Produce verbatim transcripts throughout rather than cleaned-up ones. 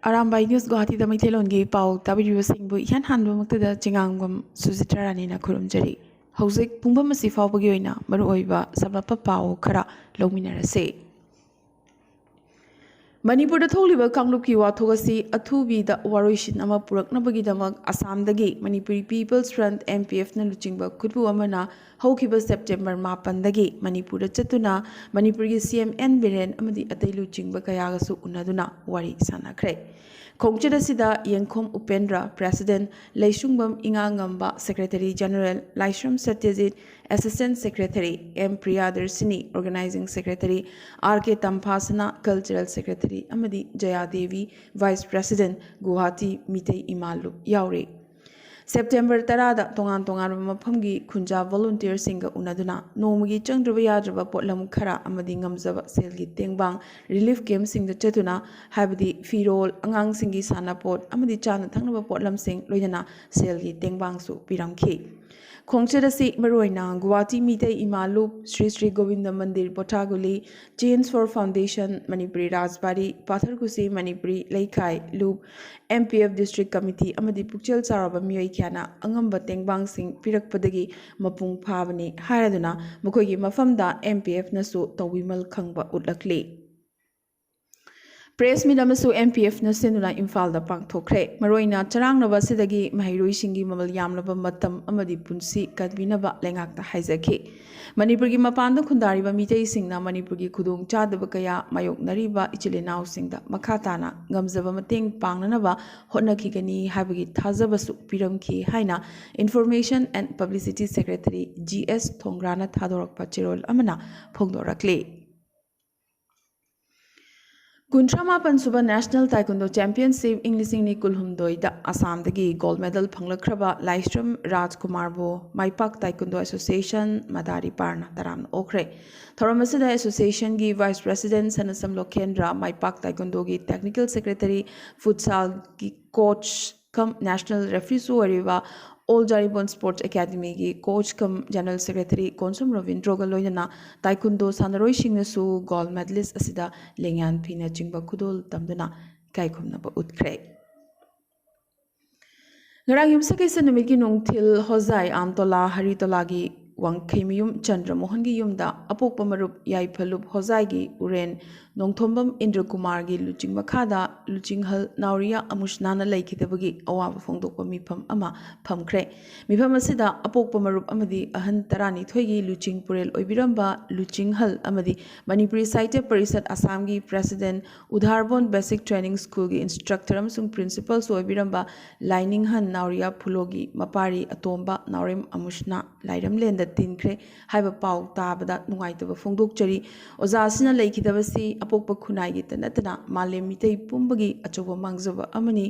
Arambai news ꯒꯨꯋꯥꯍꯥꯇꯤꯗ ꯃꯩꯇꯩꯂꯣꯟꯒꯤ ꯄꯥꯎ ꯇꯥꯕꯤꯔꯤꯕꯁꯤꯡꯕꯨ ꯏꯍꯥꯟ ꯍꯥꯟꯕꯃꯛꯇꯗ ꯆꯤꯉꯥꯡꯕꯝ ꯁꯨꯖꯤꯇ꯭ꯔꯥ ꯔꯥꯅꯤꯅ ꯈꯨꯔꯨꯝꯖꯔꯤ꯫ ꯍꯧꯖꯤꯛ ꯄꯨꯡꯐꯝ ꯑꯁꯤ ꯐꯥꯎꯕꯒꯤ ꯑꯣꯏꯅ ꯃꯔꯨꯑꯣꯏꯕ ꯁꯝꯂꯞꯄ ꯄꯥꯎ ꯈꯔ ꯂꯧꯃꯤꯟꯅꯔꯁꯤ꯫ ꯃꯅꯤꯄꯨꯔꯗ ꯊꯣꯛꯂꯤꯕ ꯀꯥꯡꯂꯨꯞꯀꯤ ꯋꯥꯊꯣꯛ ꯑꯁꯤ ꯑꯊꯨꯕꯤꯗ ꯋꯥꯔꯣꯏꯁꯤꯟ ꯑꯃ ꯄꯨꯔꯛꯅꯕꯒꯤꯗꯃꯛ ꯑꯁꯥꯝꯗꯒꯤ Manipuri peoples front, M P ꯑꯦꯐꯅ ꯂꯨꯆꯤꯡꯕ ꯈꯨꯠꯄꯨ ꯑꯃꯅ ꯍꯧꯈꯤꯕ ꯁꯦꯞꯇꯦꯝꯕꯔ ꯃꯥꯄꯟꯗꯒꯤ ꯃꯅꯤꯄꯨꯔꯗ ꯆꯠꯇꯨꯅ ꯃꯅꯤꯄꯨꯔꯒꯤ ꯁꯤ ꯑꯦꯝ ꯑꯦꯟ ꯕꯤꯔꯦꯟ ꯑꯃꯗꯤ ꯑꯇꯩ ꯂꯨꯆꯤꯡꯕ ꯀꯌꯥꯒꯁꯨ ꯎꯅꯗꯨꯅ ꯋꯥꯔꯤ ꯁꯥꯟꯅꯈ꯭ꯔꯦ꯫ ꯈꯣꯡꯆꯠ ꯑꯁꯤꯗ ꯌꯦꯡꯈꯣꯝ Upendra, president, Leisungbam Inga Ngamba, secretary general, Laishram Satyajit, assistant secretary, M Priyadarshini, organising secretary, R K Tamphasana, cultural secretary, ꯑꯃꯗꯤ ꯖꯌꯥ ꯗꯦꯕꯤ, ꯚꯥꯏꯁ ꯄ꯭ꯔꯦꯁꯤꯗꯦꯟꯠ, ꯒꯨꯋꯥꯍꯥꯇꯤ ꯃꯤꯇꯩ ꯏꯃꯥ ꯂꯨꯞ ꯌꯥꯎꯔꯤ꯫ ꯁꯦꯞꯇꯦꯝꯕꯔ ꯇꯔꯥꯗ ꯇꯣꯉꯥꯟ ꯇꯣꯉꯥꯟꯕ ꯃꯐꯝꯒꯤ ꯈꯨꯟꯖꯥ ꯚꯣꯂꯨꯟꯇꯤꯌꯔꯁꯤꯡꯒ ꯎꯅꯗꯨꯅ ꯅꯣꯡꯃꯒꯤ ꯆꯪꯗ꯭ꯔꯕ ꯌꯥꯗ꯭ꯔꯕ ꯄꯣꯠꯂꯝ ꯈꯔ ꯑꯃꯗꯤ ꯉꯝꯖꯕ ꯁꯦꯜꯒꯤ ꯇꯦꯡꯕꯥꯡ ꯔꯤꯂꯤꯐ ꯀꯦꯝꯞꯁꯤꯡꯗ ꯆꯠꯇꯨꯅ, ꯍꯥꯏꯕꯗꯤ ꯐꯤꯔꯣꯜ, ꯑꯉꯥꯡꯁꯤꯡꯒꯤ ꯁꯥꯟꯅꯄꯣꯠ ꯑꯃꯗꯤ ꯆꯥꯅ ꯊꯛꯅꯕ ꯄꯣꯠꯂꯝꯁꯤꯡ, ꯂꯣꯏꯅꯅ ꯁꯦꯜꯒꯤ ꯇꯦꯡꯕꯥꯡꯁꯨ ꯄꯤꯔꯝꯈꯤ꯫ ꯈꯣꯡꯆꯠ ꯑꯁꯤ ꯃꯔꯨꯑꯣꯏꯅ Guwahati Meetei Ima Lup, Shri Shri Govinda Mandir Pothaguli, change for foundation, Manipuri Rajbari, Pathorkuchi Manipuri Leikai Lup, M P F district committee ꯑꯃꯗꯤ ꯄꯨꯛꯆꯦꯜ ꯆꯥꯎꯔꯕ ꯃꯤꯑꯣꯏ ꯀꯌꯥꯅ ꯑꯉꯝꯕ ꯇꯦꯡꯕꯥꯡꯁꯤꯡ ꯄꯤꯔꯛꯄꯗꯒꯤ ꯃꯄꯨꯡ ꯐꯥꯕꯅꯤ ꯍꯥꯏꯔꯗꯨꯅ ꯃꯈꯣꯏꯒꯤ ꯃꯐꯝꯗ ꯑꯦꯝ ꯄꯤ ꯑꯦꯐꯅꯁꯨ ꯇꯧꯕꯤꯃꯜ ꯈꯪꯕ ꯎꯠꯂꯛꯂꯤ꯫ ꯄ꯭ꯔꯦꯁ ꯃꯤꯠ ꯑꯃꯁꯨ ꯑꯦꯝ ꯄꯤ ꯑꯦꯐꯅ ꯁꯤꯟꯗꯨꯅ ꯏꯝꯐꯥꯜꯗ ꯄꯥꯡꯊꯣꯛꯈ꯭ꯔꯦ꯫ ꯃꯔꯨꯑꯣꯏꯅ ꯆꯔꯥꯡꯅꯕ ꯑꯁꯤꯗꯒꯤ ꯃꯍꯩꯔꯣꯏꯁꯤꯡꯒꯤ ꯃꯃꯜ ꯌꯥꯝꯂꯕ ꯃꯇꯝ ꯑꯃꯗꯤ ꯄꯨꯟꯁꯤ ꯀꯟꯕꯤꯅꯕ ꯂꯩꯉꯥꯛꯇ ꯍꯥꯏꯖꯈꯤ꯫ ꯃꯅꯤꯄꯨꯔꯒꯤ ꯃꯄꯥꯟꯗ ꯈꯨꯟꯗꯥꯔꯤꯕ ꯃꯤꯇꯩꯁꯤꯡꯅ ꯃꯅꯤꯄꯨꯔꯒꯤ ꯈꯨꯗꯣꯡꯆꯥꯗꯕ ꯀꯌꯥ ꯃꯥꯌꯣꯛꯅꯔꯤꯕ ꯏꯆꯤꯜ ꯏꯅꯥꯎꯁꯤꯡꯗ ꯃꯈꯥ ꯇꯥꯅ ꯉꯝꯖꯕ ꯃꯇꯦꯡ ꯄꯥꯡꯅꯅꯕ ꯍꯣꯠꯅꯈꯤꯒꯅꯤ ꯍꯥꯏꯕꯒꯤ ꯊꯥꯖꯕꯁꯨ ꯄꯤꯔꯝꯈꯤ ꯍꯥꯏꯅ Information and Publicity Secretary G S ꯊꯣꯡꯒ꯭ꯔꯥꯅ ꯊꯥꯗꯣꯔꯛꯄ ꯆꯦꯔꯣꯜ ꯑꯃꯅ ꯐꯣꯡꯗꯣꯔꯛꯂꯤ꯫ ꯀꯨꯟꯊ꯭ꯔꯥ ꯃꯥꯄꯟ ꯁꯨꯕ National Taekwondo Championship ꯏꯪ ꯂꯤꯁꯤꯡ ꯑꯅꯤ ꯀꯨꯟꯍꯨꯝꯗꯣꯏꯗ ꯑꯁꯥꯝꯗꯒꯤ ꯒꯣꯜꯗ ꯃꯦꯗꯜ ꯐꯪꯂꯛꯈ꯭ꯔꯕ ꯂꯥꯏꯁ꯭ꯔꯝ ꯔꯥꯖꯀꯨꯃꯥꯔꯕꯨ ꯃꯥꯏꯄꯥꯛ ꯇꯥꯏꯀꯨꯟꯗꯣ ꯑꯦꯁꯣꯁꯤꯌꯦꯁꯟ ꯃꯗꯥꯔꯤꯄꯥꯔꯅ ꯇꯔꯥꯝꯅ ꯑꯣꯛꯈ꯭ꯔꯦ꯫ ꯊꯧꯔꯝ ꯑꯁꯤꯗ ꯑꯦꯁꯣꯁꯤꯌꯦꯁꯟꯒꯤ ꯚꯥꯏꯁ ꯄ꯭ꯔꯦꯁꯤꯗꯦꯟꯠ ꯁꯅꯁꯝ ꯂꯣꯀꯦꯟꯗ꯭ꯔ, ꯃꯥꯏꯄꯥꯛ ꯇꯥꯏꯀꯨꯟꯗꯣꯒꯤ ꯇꯦꯛꯅꯤꯀꯦꯜ ꯁꯦꯀ꯭ꯔꯦꯇꯔꯤ, ꯐꯨꯠꯁꯥꯜꯒꯤ ꯀꯣꯆ ꯀꯝ ꯅꯦꯁꯅꯦꯜ ꯔꯦꯐ꯭ꯔꯤꯁꯨ ꯑꯣꯏꯔꯤꯕ ꯑꯣꯜ ꯖꯥꯔꯤꯕꯣꯟ ꯁ꯭ꯄꯣꯔꯠꯁ ꯑꯦꯀꯥꯗꯃꯤꯒꯤ coach cum general secretary Konsam ꯔꯕꯤꯟꯗ꯭ꯔꯣꯒ ꯂꯣꯏꯅꯅ ꯇꯥꯏꯀꯨꯟꯗꯣ ꯁꯥꯟꯅꯔꯣꯏꯁꯤꯡꯅꯁꯨ ꯒꯣꯜꯗ ꯃꯦꯗꯂꯤꯁ ꯑꯁꯤꯗ ꯂꯦꯡꯌꯥꯟ ꯐꯤꯅꯆꯤꯡꯕ ꯈꯨꯗꯣꯜ ꯇꯝꯗꯨꯅ ꯏꯀꯥꯏ ꯈꯨꯝꯅꯕ ꯎꯠꯈ꯭ꯔꯦ꯫ ꯉꯔꯥꯡ ꯌꯨꯝꯁꯀꯩꯁ ꯅꯨꯃꯤꯠꯀꯤ ꯅꯨꯡꯊꯤꯜ ꯍꯣꯖꯥꯏ ꯑꯥꯝꯇꯣꯂꯥ ꯍꯔꯤꯇꯣꯂꯥꯒꯤ ꯋꯥꯡꯈꯩꯃꯌꯨꯝ ꯆꯟꯗ꯭ꯔ ꯃꯣꯍꯟꯒꯤ ꯌꯨꯝꯗ ꯑꯄꯣꯛꯄ ꯃꯔꯨꯞ ꯌꯥꯏꯐꯂꯨꯞ ꯍꯣꯖꯥꯏꯒꯤ ꯎꯔꯦꯟ ꯅꯣꯡꯊꯣꯝꯕꯝ ꯏꯟꯗ꯭ꯔ ꯀꯨꯃꯥꯔꯒꯤ ꯂꯨꯆꯤꯡ ꯃꯈꯥꯗ ꯂꯨꯆꯤꯡꯍꯜ ꯅꯥꯎꯔꯤꯌꯥ ꯑꯃꯨꯁꯅꯥꯅ ꯂꯩꯈꯤꯗꯕꯒꯤ ꯑꯋꯥꯕ ꯐꯣꯡꯗꯣꯛꯄ ꯃꯤꯐꯝ ꯑꯃ ꯐꯝꯈ꯭ꯔꯦ꯫ ꯃꯤꯐꯝ ꯑꯁꯤꯗ ꯑꯄꯣꯛꯄ ꯃꯔꯨꯞ ꯑꯃꯗꯤ ꯑꯍꯟ ꯇꯔꯥꯅꯤꯊꯣꯏꯒꯤ ꯂꯨꯆꯤꯡ ꯄꯨꯔꯦꯜ ꯑꯣꯏꯕꯤꯔꯝꯕ ꯂꯨꯆꯤꯡꯍꯜ ꯑꯃꯗꯤ ꯃꯅꯤꯄꯨꯔꯤ ꯁꯥꯍꯤꯇ꯭ꯌ ꯄꯔꯤꯁꯠ ꯑꯁꯥꯝꯒꯤ ꯄ꯭ꯔꯦꯁꯤꯗꯦꯟꯠ ꯎꯗꯥꯔꯕꯣꯟ ꯕꯦꯁꯤꯛ ꯇ꯭ꯔꯦꯅꯤꯡ ꯁ꯭ꯀꯨꯜꯒꯤ ꯏꯟꯁꯇ꯭ꯔꯛꯇꯔ ꯑꯃꯁꯨꯡ ꯄ꯭ꯔꯤꯟꯁꯤꯄꯜꯁꯨ ꯑꯣꯏꯕꯤꯔꯝꯕ ꯂꯥꯏꯅꯤꯡꯍꯟ ꯅꯥꯎꯔꯤꯌꯥ ꯐꯨꯂꯣꯒꯤ ꯃꯄꯥꯔꯤ ꯑꯇꯣꯝꯕ ꯅꯥꯎꯔꯦꯝ ꯑꯃꯨꯁꯅꯥ ꯂꯥꯏꯔꯝꯂꯦꯟꯗ ꯇꯤꯟꯈ꯭ꯔꯦ ꯍꯥꯏꯕ ꯄꯥꯎ ꯇꯥꯕꯗ ꯅꯨꯡꯉꯥꯏꯇꯕ ꯐꯣꯡꯗꯣꯛꯆꯔꯤ꯫ ꯑꯣꯖꯥ ꯑꯁꯤꯅ ꯂꯩꯈꯤꯗꯕꯁꯤ ꯑꯄꯣꯛꯄ ꯈꯨꯟꯅꯥꯏꯒꯤꯇ ꯅꯠꯇꯅ ꯃꯥꯂꯦꯝ ꯃꯤꯇꯩ ꯄꯨꯝꯕꯒꯤ ꯑꯆꯧꯕ ꯃꯥꯡꯖꯕ ꯑꯃꯅꯤ꯫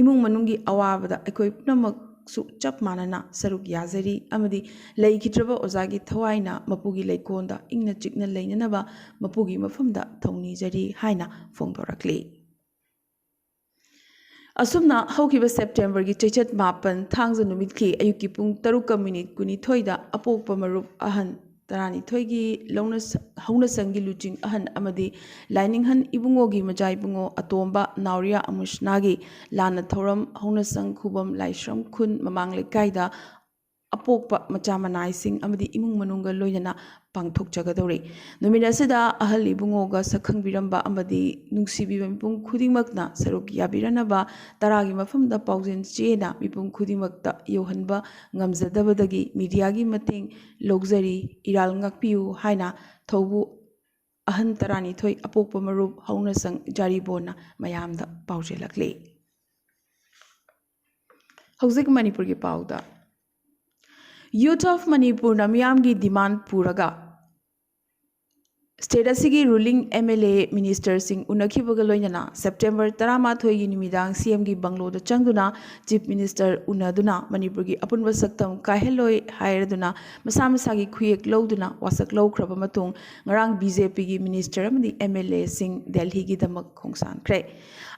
ꯏꯃꯨꯡ ꯃꯅꯨꯡꯒꯤ ꯑꯋꯥꯕꯗ ꯑꯩꯈꯣꯏ ꯄꯨꯝꯅꯃꯛꯁꯨ ꯆꯞ ꯃꯥꯟꯅꯅ ꯁꯔꯨꯛ ꯌꯥꯖꯔꯤ ꯑꯃꯗꯤ ꯂꯩꯈꯤꯗ꯭ꯔꯕ ꯑꯣꯖꯥꯒꯤ ꯊꯋꯥꯏꯅ ꯃꯄꯨꯒꯤ ꯂꯩꯀꯣꯜꯗ ꯏꯪꯅ ꯆꯤꯛꯅ ꯂꯩꯅꯅꯕ ꯃꯄꯨꯒꯤ ꯃꯐꯝꯗ ꯊꯧꯅꯤꯖꯔꯤ ꯍꯥꯏꯅ ꯐꯣꯡꯗꯣꯔꯛꯂꯤ꯫ ꯑꯁꯨꯝꯅ ꯍꯧꯈꯤꯕ ꯁꯦꯞꯇꯦꯝꯕꯔꯒꯤ ꯆꯩꯆꯠ ꯃꯥꯄꯟ, ꯊꯥꯡꯖ ꯅꯨꯃꯤꯠꯀꯤ ꯑꯌꯨꯛꯀꯤ ꯄꯨꯡ ꯇꯔꯨꯛꯀ ꯃꯤꯅꯤꯠ ꯀꯨꯟꯅꯤꯊꯣꯏꯗ ꯑꯄꯣꯛꯄ ꯃꯔꯨꯞ ꯑꯍꯟ ꯇꯔꯥꯅꯤꯊꯣꯏꯒꯤ ꯂꯧꯅ-, ꯍꯧꯅꯁꯪꯒꯤ ꯂꯨꯆꯤꯡ ꯑꯍꯟ ꯑꯃꯗꯤ ꯂꯥꯏꯅꯤꯡꯍꯟ ꯏꯕꯨꯡꯉꯣꯒꯤ ꯃꯆꯥ ꯏꯕꯨꯡꯉꯣ ꯑꯇꯣꯝꯕ ꯅꯥꯎꯔꯤꯌꯥ ꯑꯃꯨꯁꯅꯥꯒꯤ ꯂꯥꯟꯅ ꯊꯧꯔꯝ ꯍꯧꯅꯁꯪ ꯈꯨꯕꯝ ꯂꯥꯏꯁ꯭ꯔꯝ ꯈꯨꯟ ꯃꯃꯥꯡ ꯂꯩꯀꯥꯏꯗ ꯑꯄꯣꯛꯄ ꯃꯆꯥ ꯃꯅꯥꯏꯁꯤꯡ ꯑꯃꯗꯤ ꯏꯃꯨꯡ ꯃꯅꯨꯡꯒ ꯂꯣꯏꯅꯅ ꯄꯥꯡꯊꯣꯛꯆꯒꯗꯧꯔꯤ꯫ ꯅꯨꯃꯤꯠ ꯑꯁꯤꯗ ꯑꯍꯜ ꯏꯕꯨꯡꯉꯣꯒ ꯁꯛꯈꯪꯕꯤꯔꯝꯕ ꯑꯃꯗꯤ ꯅꯨꯡꯁꯤꯕꯤꯕ ꯃꯤꯄꯨꯝ ꯈꯨꯗꯤꯡꯃꯛꯅ ꯁꯔꯨꯛ ꯌꯥꯕꯤꯔꯅꯕ ꯇꯔꯥꯒꯤ ꯃꯐꯝꯗ ꯄꯥꯎꯖꯦꯜ ꯆꯦꯅ ꯃꯤꯄꯨꯝ ꯈꯨꯗꯤꯡꯃꯛꯇ ꯌꯧꯍꯟꯕ ꯉꯝꯖꯗꯕꯗꯒꯤ ꯃꯤꯗꯤꯌꯥꯒꯤ ꯃꯇꯦꯡ ꯂꯧꯖꯔꯤ, ꯏꯔꯥꯜ ꯉꯥꯛꯄꯤꯌꯨ ꯍꯥꯏꯅ ꯊꯧꯕꯨ ꯑꯍꯟ ꯇꯔꯥꯅꯤꯊꯣꯏ ꯑꯄꯣꯛꯄ ꯃꯔꯨꯞ ꯍꯧꯅꯁꯪ ꯖꯥꯔꯤꯕꯣꯟꯅ ꯃꯌꯥꯝꯗ ꯄꯥꯎꯖꯦꯜꯂꯛꯂꯤ꯫ ꯍꯧꯖꯤꯛ ꯃꯅꯤꯄꯨꯔꯒꯤ ꯄꯥꯎꯗ, Youth of ꯃꯅꯤꯄꯨꯔꯅ ꯃꯤꯌꯥꯝꯒꯤ ꯗꯤꯃꯥꯟ ꯄꯨꯔꯒ ꯁ꯭ꯇꯦꯠ ꯑꯁꯤꯒꯤ ꯔꯨꯂꯤꯡ ꯑꯦꯝ ꯑꯦꯜ ꯑꯦ ꯃꯤꯅꯤꯁꯇꯔꯁꯤꯡ ꯎꯅꯈꯤꯕꯒ ꯂꯣꯏꯅꯅ ꯁꯦꯞꯇꯦꯝꯕꯔ ꯇꯔꯥꯃꯥꯊꯣꯏꯒꯤ ꯅꯨꯃꯤꯗꯥꯡ ꯁꯤ ꯑꯦꯝꯒꯤ ꯕꯪꯂꯣꯗ ꯆꯪꯗꯨꯅ ꯆꯤꯐ ꯃꯤꯅꯤꯁꯇꯔ ꯎꯅꯗꯨꯅ ꯃꯅꯤꯄꯨꯔꯒꯤ ꯑꯄꯨꯟꯕ ꯁꯛꯇꯝ ꯀꯥꯏꯍꯜꯂꯣꯏ ꯍꯥꯏꯔꯗꯨꯅ ꯃꯁꯥ ꯃꯁꯥꯒꯤ ꯈꯨꯌꯦꯛ ꯂꯧꯗꯨꯅ ꯋꯥꯁꯛ ꯂꯧꯈ꯭ꯔꯕ ꯃꯇꯨꯡ ꯉꯔꯥꯡ ꯕꯤ ꯖꯦ ꯄꯤꯒꯤ ꯃꯤꯅꯤꯁꯇꯔ ꯑꯃꯗꯤ ꯑꯦꯝ ꯑꯦꯜ ꯑꯦꯁꯤꯡ ꯗꯦꯜꯍꯤꯒꯤꯗꯃꯛ ꯈꯣꯡꯁꯥꯟꯈ꯭ꯔꯦ꯫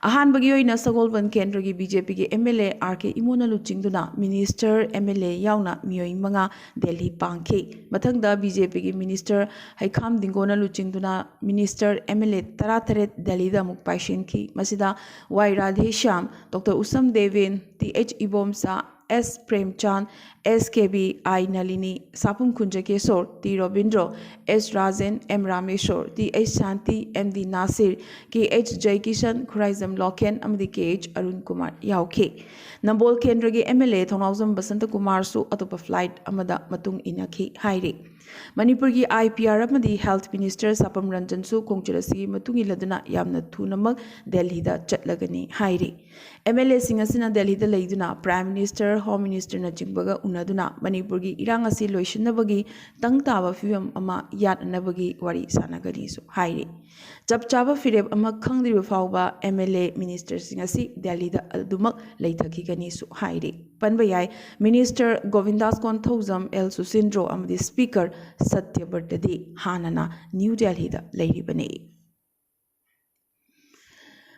ꯑꯍꯥꯟꯕꯒꯤ ꯑꯣꯏꯅ ꯁꯒꯣꯜꯕꯟ ꯀꯦꯟꯗ꯭ꯔꯒꯤ ꯕꯤ ꯖꯦ ꯄꯤꯒꯤ ꯑꯦꯝ ꯑꯦꯜ ꯑꯦ ꯑꯥꯔ ꯀꯦ ꯏꯃꯣꯅ ꯂꯨꯆꯤꯡꯗꯨꯅ ꯃꯤꯅꯤꯁꯇꯔ, ꯑꯦꯝ ꯑꯦꯜ ꯑꯦ ꯌꯥꯎꯅ ꯃꯤꯑꯣꯏ ꯃꯉꯥ ꯗꯦꯜꯂꯤ ꯄꯥꯡꯈꯤ꯫ ꯃꯊꯪꯗ ꯕꯤ ꯖꯦ ꯄꯤꯒꯤ ꯃꯤꯅꯤꯁꯇꯔ ꯍꯩꯈꯥꯝ ꯗꯤꯡꯒꯣꯅ ꯂꯨꯆꯤꯡꯗꯨꯅ ꯃꯤꯅꯤꯁꯇꯔ, ꯑꯦꯝ ꯑꯦꯜ ꯑꯦ ꯇꯔꯥꯇꯔꯦꯠ ꯗꯦꯜꯂꯤꯗ ꯑꯃꯨꯛ ꯄꯥꯏꯁꯤꯟꯈꯤ꯫ ꯃꯁꯤꯗ ꯋꯥꯏ ꯔꯥꯙꯦꯁ꯭ꯌꯥꯝ, ꯗꯣꯛꯇꯔ ꯎꯁꯝ ꯗꯦꯕꯤꯟ, ꯇꯤ ꯑꯩꯆ ꯏꯕꯣꯝꯆꯥ, ꯑꯦꯁ ꯄ꯭ꯔꯦꯝꯆꯥꯟ, ꯑꯦꯁ ꯀꯦ ꯕꯤ ꯑꯥꯏ ꯅꯂꯤꯅꯤ, ꯁꯥꯄꯨꯝ ꯈꯨꯟꯖꯀꯦꯁꯣꯔ, ꯇꯤ ꯔꯣꯕꯤꯟꯗ꯭ꯔꯣ, ꯑꯦꯁ Rajen, M Rameshwor, T H ꯁꯥꯟꯇꯤ, ꯑꯦꯝ ꯗꯤ ꯅꯥꯁꯤꯔ, ꯀꯦ ꯑꯩꯆ ꯖꯌꯀꯤꯁꯟ, ꯈꯨꯔꯥꯏꯖꯝ ꯂꯣꯀꯦꯟ ꯑꯃꯗꯤ ꯀꯦ ꯑꯩꯆ ꯑꯔꯨꯟ ꯀꯨꯃꯥꯔ ꯌꯥꯎꯈꯤ꯫ ꯅꯝꯕꯣꯜ ꯀꯦꯟꯗ꯭ꯔꯒꯤ ꯑꯦꯝ ꯑꯦꯜ ꯑꯦ ꯊꯧꯅꯥꯎꯖꯝ ꯕꯁꯟꯇ ꯀꯨꯃꯥꯔꯁꯨ ꯑꯇꯣꯞꯄ ꯐ꯭ꯂꯥꯏꯠ ꯑꯃꯗ ꯃꯇꯨꯡ ꯏꯟꯅꯈꯤ ꯍꯥꯏꯔꯤ꯫ ꯃꯅꯤꯄꯨꯔꯒꯤ ꯑꯥꯏ ꯄꯤ ꯑꯥꯔ ꯑꯃꯗꯤ ꯍꯦꯜꯊ ꯃꯤꯅꯤꯁꯇꯔ ꯁꯥꯄꯝ ꯔꯟꯖꯟꯁꯨ ꯈꯣꯡꯆꯠ ꯑꯁꯤꯒꯤ ꯃꯇꯨꯡ ꯏꯜꯂꯗꯨꯅ ꯌꯥꯝꯅ ꯊꯨꯅꯃꯛ ꯗꯦꯜꯂꯤꯗ ꯆꯠꯂꯒꯅꯤ ꯍꯥꯏꯔꯤ꯫ ꯑꯦꯝ ꯑꯦꯜ ꯑꯦꯁꯤꯡ ꯑꯁꯤꯅ ꯗꯦꯜꯂꯤꯗ ꯂꯩꯗꯨꯅ ꯄ꯭ꯔꯥꯏꯝ ꯃꯤꯅꯤꯁꯇꯔ, ꯍꯣꯝ ꯃꯤꯅꯤꯁꯇꯔꯅꯆꯤꯡꯕꯒ ꯎꯅꯗꯨꯅ ꯃꯅꯤꯄꯨꯔꯒꯤ ꯏꯔꯥꯡ ꯑꯁꯤ ꯂꯣꯏꯁꯤꯟꯅꯕꯒꯤ ꯇꯪ ꯇꯥꯕ ꯐꯤꯕꯝ ꯑꯃ ꯌꯥꯠꯅꯅꯕꯒꯤ ꯋꯥꯔꯤ ꯁꯥꯟꯅꯒꯅꯤꯁꯨ ꯍꯥꯏꯔꯤ꯫ ꯆꯞ ꯆꯥꯕ ꯐꯤꯔꯦꯞ ꯑꯃ ꯈꯪꯗ꯭ꯔꯤꯕ ꯐꯥꯎꯕ ꯑꯦꯝ ꯑꯦꯜ ꯑꯦ ꯃꯤꯅꯤꯁꯇꯔꯁꯤꯡ ꯑꯁꯤ ꯗꯦꯜꯂꯤꯗ ꯑꯗꯨꯃꯛ ꯂꯩꯊꯈꯤꯒꯅꯤꯁꯨ ꯍꯥꯏꯔꯤ꯫ ꯄꯟꯕ ꯌꯥꯏ, ꯃꯤꯅꯤꯁꯇꯔ ꯒꯣꯕꯤꯟꯗꯥꯁ ꯀꯣꯟꯊꯧꯖꯝ, ꯑꯦꯜ ꯁꯨꯁꯤꯟꯗ꯭ꯔꯣ ꯑꯃꯗꯤ ꯁ꯭ꯄꯤꯀꯔ ꯁꯠꯌꯕ꯭ꯔꯇꯗꯤ ꯍꯥꯟꯅꯅ ꯅ꯭ꯌꯨ ꯗꯦꯜꯂꯤꯗ ꯂꯩꯔꯤꯕꯅꯤ꯫